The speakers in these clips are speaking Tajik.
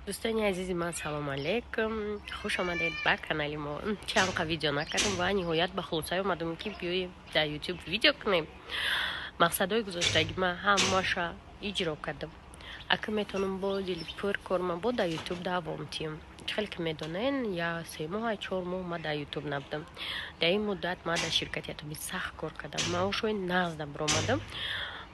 Дӯстони азизи ман, салому алейкум, хуш омадед ба канали мо. Чанд қа видео накардам ва ниҳоят ба хулосае омадам, ки биёем, дар Ютуб видео кунем. Мақсадҳои гузоштагӣ ман ҳамаша иҷро кардам. Ака, метавонам бо дили пур корма бо дар Ютуб давом тиҳам. Хеле ки медонен, я 3 моҳ, 4 моҳ ман дар Ютуб набудам. Дар ин муддат ман дар ширкати Атоми сахт кор кардам, маошҳои нағзда биромадам.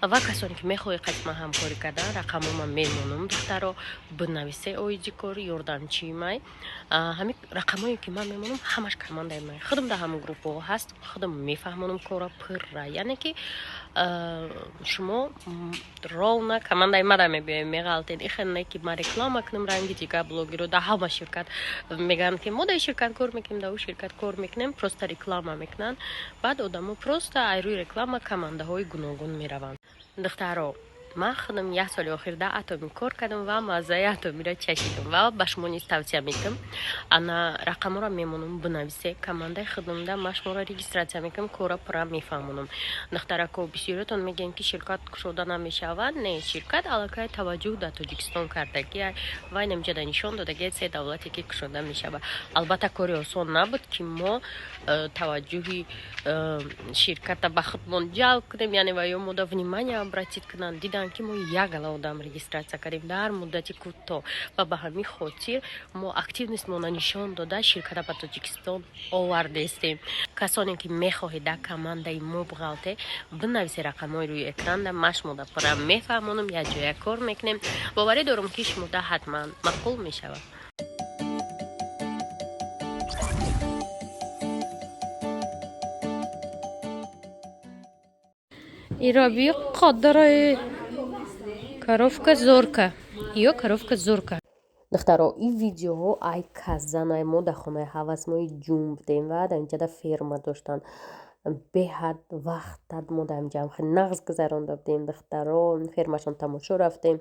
Ва касоне ки мехоҳед қати ман ҳамкорӣ кардан, рақамҳо ман мемонам. Духтаро, бинависе, оиди кор ёрдамчии май. Ҳамин рақамҳое ки ман мемонам, ҳамаш командаи май. Худам дар ҳамон группаҳо ҳаст, худам мефаҳмонам кора пурра. Яъне ки шумо ровно командаи мара мебиёем, меғалтед. Ихел не ки ман реклама кунам, ранги дигар блогеро дар ҳама ширкат мегӯянд, ки мо дар ширкат кор мекунем, дар ӯ ширкат кор мекунем, просто реклама мекунанд. Баъд одамо просто ай рӯи реклама командаҳои гуногун мераванд. Духтаро, ман худам як соли охир дар Атоми кор кардам ва маззаи Атомиро чашидам ва ба шумо низ тавсия медиҳам. Ана рақамҳоро мемонам, бинависе. Командаи худамда ман шуморо регистрация мекунам, кора пурра мефаҳмонам. Духтарако, бисёриятон мегӯянд, ки ширкат кушода намешавад. Не, ширкат аллакай таваҷҷӯҳ дар Тоҷикистон кардагӣ ва инамҷода нишон додагӣ се давлате, ки кушода мешавад. Албатта, кори осон набуд, ки мо таваҷҷӯҳи ширката ба худмон ҷалб кунем, яъне ва ё мода внимание обратить кунанд. Диданд, ки мо як гала одам регистрация кардем дар муддати кӯтоҳ ва ба ҳамин хотир мо активность мона нишон дода, ширката ба Тоҷикистон овардестем. Касоне ки мехоҳед дар командаи мо буғалте, бинависе рақамҳои рӯи экранда. Ман шумода пурра мефаҳмонам, якҷоя кор мекунем. Боварӣ дорам, ки шумода ҳатман маъқул мешавад. Ироби қоддарои коровка Зорка ё коровка Зорка. Духтаро, ин видеоҳо ай Казанай. Мо дар хонаи ҳавасмои ҷум будем ва дар инҷода ферма доштанд. Беҳад вақтат мо дар инҷа хеле нағз гузаронда будем. Духтаро, фермашон тамошо рафтем.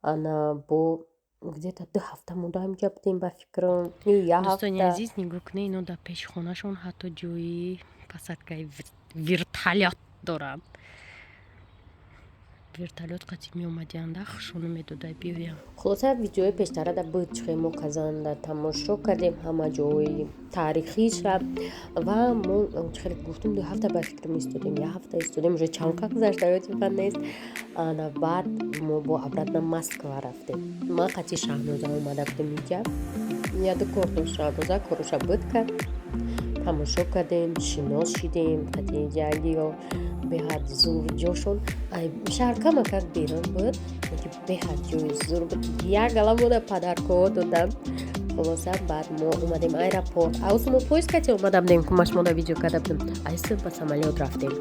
Ана бо где-то 2 ҳафта мо дар инҷа будем, ба фикрам, як Дӯстони ҳафта. азиз, нигоҳ кунед, ино дар пеши хонашон ҳатто ҷои посадкаи вертолёт доранд. Вертолёт қатӣ меомадианда, хушону медода биёям. Хулоса, видеои пештара да буд, чихе мо Казанда тамошо кардем ҳама ҷои таърихиша. Ва мо, хеле гуфтум, 2 ҳафта ба фикрам истодем, як ҳафта истодем, уже чанд қа гузашта, ёдиман нест. Ана баъд мо бо обратно Москва рафтем. Ман қати Шаҳноза омада будем инҷа, яду кор дошт. Шаҳноза короша буд кард, тамошо кардем, шинос шидем қати ҷагиё. Беҳад зур ҷошон, шаҳр камакак берун буд, лекин беҳад ҷои зур буд. Як гала мода подаркаҳо додам. Хулоса, баъд мо омадем аэропорт. Аус мо поезд кати омада будем, кумаш мода видео карда будем. Айса ба самолёт рафтем.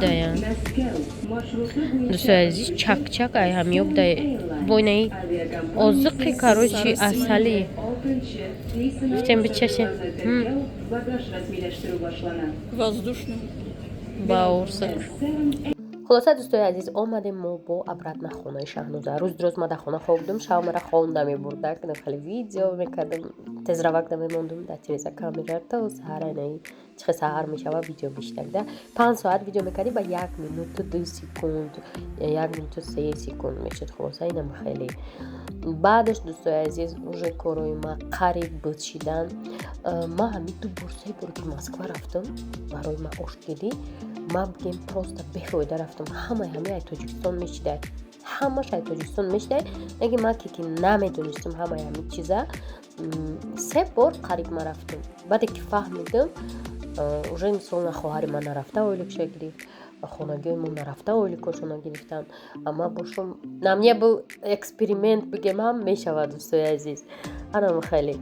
Даян. Дӯстои азиз, чак-чак ай ҳамёб дай бойнаи озиқи, короче, асали гуфтем, бичашем. Багаж рәсмиләштерү башлана. Воздушный. Баурсак. Хулоса, дӯстои азиз, омадем мо бо обратно хонаи Шаҳноза. Рӯз дирӯз ма дар хона хоб будам, шав мара хонда мебурда, хеле видео мекардам, тезравак намемондум дар телеза камера то саҳар. Айнаи чихе саҳар мешава, видео мешидагда 5 соат видео мекардӣ, ба 1 минуту 2 секунд, 1 минуту 3 секунд мешуд. Хулоса, инам хеле. Баъдаш, дӯстои азиз, уже корои ма қариб буд шидан. Ма ҳамин ду бор, се бор ки Москва рафтам барои маошгирӣ, ма бигем, просто бефоида рафтам. Ҳамаи ҳамаи ай Тоҷикистон мешидай, ҳамаш ай Тоҷикистон мешидай. Лекин ма ки намедонистам ҳамаи ҳамин чиза, се бор қариб ма рафтам. Баъде ки фаҳмидам, уже мисол на хоҳари ман нарафта ойликша гирифт, хонагиҳои мо нарафта ойликошона гирифтанд. Ама бошум, на мне был эксперимент, бигем, ҳам мешавад, дӯстои азиз, анам хеле.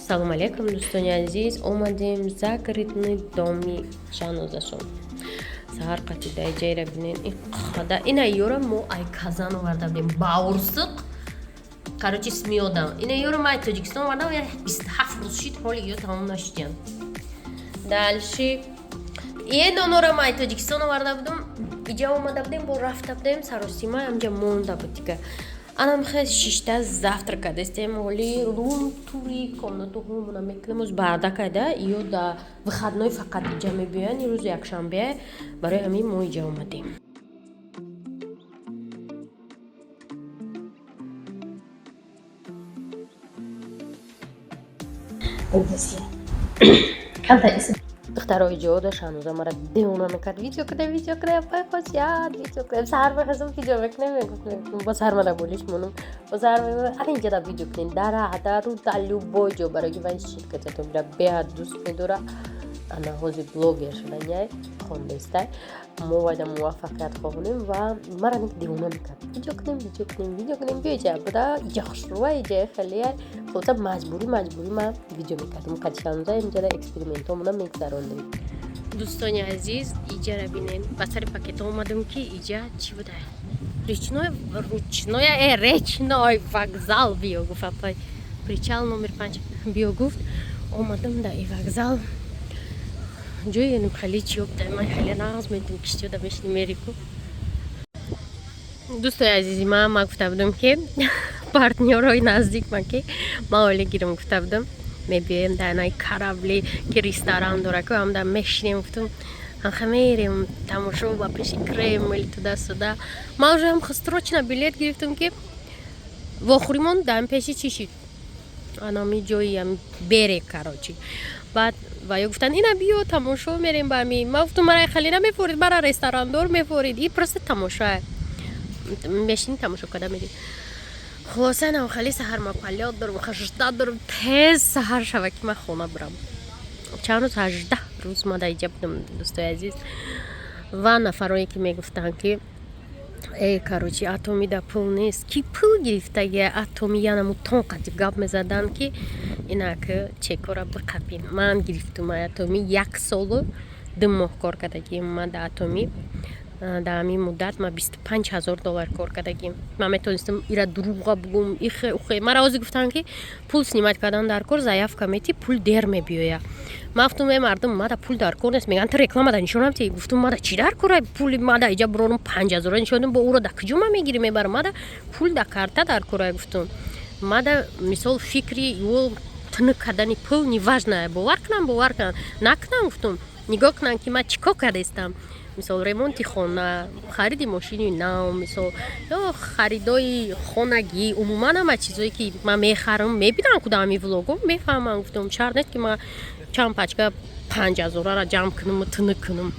Салом алейкум, дӯстони азиз! Омадем загородный доми Шаҳнозашон. Саҳар қатидаи ҷайра бинен, иқада ина ёра мо ай Казан оварда будем, баурсиқ, короче, с мёдом. Ина ёра мо ай Тоҷикистон овардам, 27 рӯз шид, ҳоли ё тамом нашидям. Дальше е нонора мо ай Тоҷикистон оварда будам, иҷа омада будем, бо рафта будем саросима, амҷа монда буд дига. Анам хел шишта завтрак кардастем. Ҳоли рум-тури комнату ҳомона мекунем. Оз бардак айда, ё да выходной фақат иҷа мебиёянд, рӯзи якшанбе, барои ҳамин мо иҷа омадем. Духтаро, иҷода Шаҳноза мара девона мекард: видео кунем, видео кунем, апай хосият, видео кунем. Саҳар мехостам видео мекунем, мегуфт, бо саҳар мара болиш монум, бо саҳар ана инҷа видео кунем, дара дару да любой ҷо, барои ки вай ширкататонра беҳад дӯст медора. Ана ҳозир блогер шуданяй, хондестай, мо вайда муваффақият хоҳонем. Ва мара девона мекард: видео кунем, видео кунем, видео кунем, биё иҷа буда, иҷа хушрӯа, иҷа хеле. Хулоса, маҷбурӣ маҷбурӣ ман видео мекардам қади Шаҳноза, инҷара экспериментҳомона мегзарондем. Дӯстони азиз, иҷара бинен, ба сари пакетҳо омадам, ки иҷа чӣ буда, речной, ручной, речной вокзал биё гуфт апай, причал номер 5 биё гуфт. Омадам да и вокзал, ҷои хеле чӣ буда, ман хеле нағз медидим, киштиёда мешини мерику. Дӯстои азизи ман гуфта будам, ки партнёрҳои наздик ман, ки ман оила гирам, гуфта будам, мебиёем дар наи корабли, ки ресторан дора ку, ҳамда мешинем, гуфтам, ҳамха мерем тамошо ба пеши Кремл, туда-сюда. Ман уже ҳам срочно билет гирифтам, ки вохӯримон дар пеши чӣ шид, анами ҷои берег, короче. Баъд ва ё гуфтанд, ина биё, тамошо мерем ба ами. Ман гуфтам, мара хеле намефорид, мара ресторандор мефорид, и просто тамошоа мешини, тамошо карда мерем. Хулоса, нам хеле саҳар ма полёт дорам, 18 дорам, тез саҳар шава, ки ман хона бурам. Чанд рӯз, 18 рӯз ма дар иҷа будам, дӯстои азиз. Ва нафарое ки мегуфтанд, ки короче, Атомида пул нест, ки пул гирифтаги Атоми, янаму тон қати гап мезаданд, ки инак чекора биқапин. Ман гирифтум Атоми, 1 солу 2 моҳ кор кардагим ман дар Атоми. Дар ҳамин муддат ман 25 000 доллар кор кардагим. Ман метавонистам ира дурӯға бугум, ихе ухе. Мара ҳозир гуфтанд, ки пул снимать кардан дар кор, заявка мети, пул дер мебиёя. Ман гуфтум, э мардум, мада пул дар кор нест. Мегӯянд, ту рекламада нишонам ти. Гуфтум, мада чӣ дар кора пули, мада иҷа бурорум 5000-ра нишонам, бо ӯро да куҷо ман мегирӣ мебарам? Мада пул да карта дар кора, гуфтум. Мада мисол фикри ё тунук кардани пул неважно, бовар кунам, бовар кунам, накунам, гуфтум, нигоҳ кунам, ки ман чӣ кор кардаистам. Мисол, ремонти хона, хариди мошини нав, мисол, ё харидои хонагӣ, умуман ҳама чизое ки ман мехарам, мебинам, куда ҳами влого мефаҳмам. Гуфтам, шарт нест, ки ман чанд пачка 5000-ара ҷамъ кунаму тунук кунам.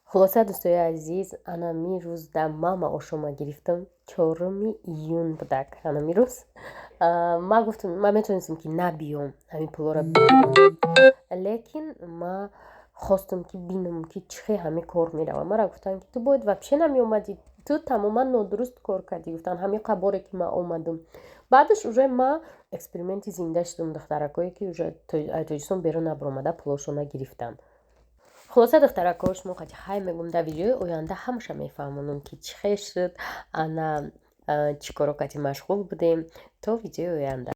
Хулоса, дӯстои азиз, анами рӯз да ман маошома гирифтам, 4 июн будак. Анами рӯз ман гуфтам, ман метавонистам, ки набиём, ҳамин пулоро бигирам, лекин ман хостам, ки бинам, ки чӣ хел ҳамин кор меравад. Мара гуфтанд, ки ту бояд вообще намеомадӣ, ту тамоман нодуруст кор кардӣ, гуфтанд, ҳамин қаборе ки ман омадам. Баъдаш уже ман эксперименти зинда шудам, духтаракое ки уже Тоҷикистон берун набаромада пулошона гирифтанд. Хулоса, духтарако, шумо қати хай мегӯм, дар видеои оянда ҳамаша мефаҳмонам, ки чӣ хел шуд, ана чӣ коро кати машғул будем. То видеои оянда.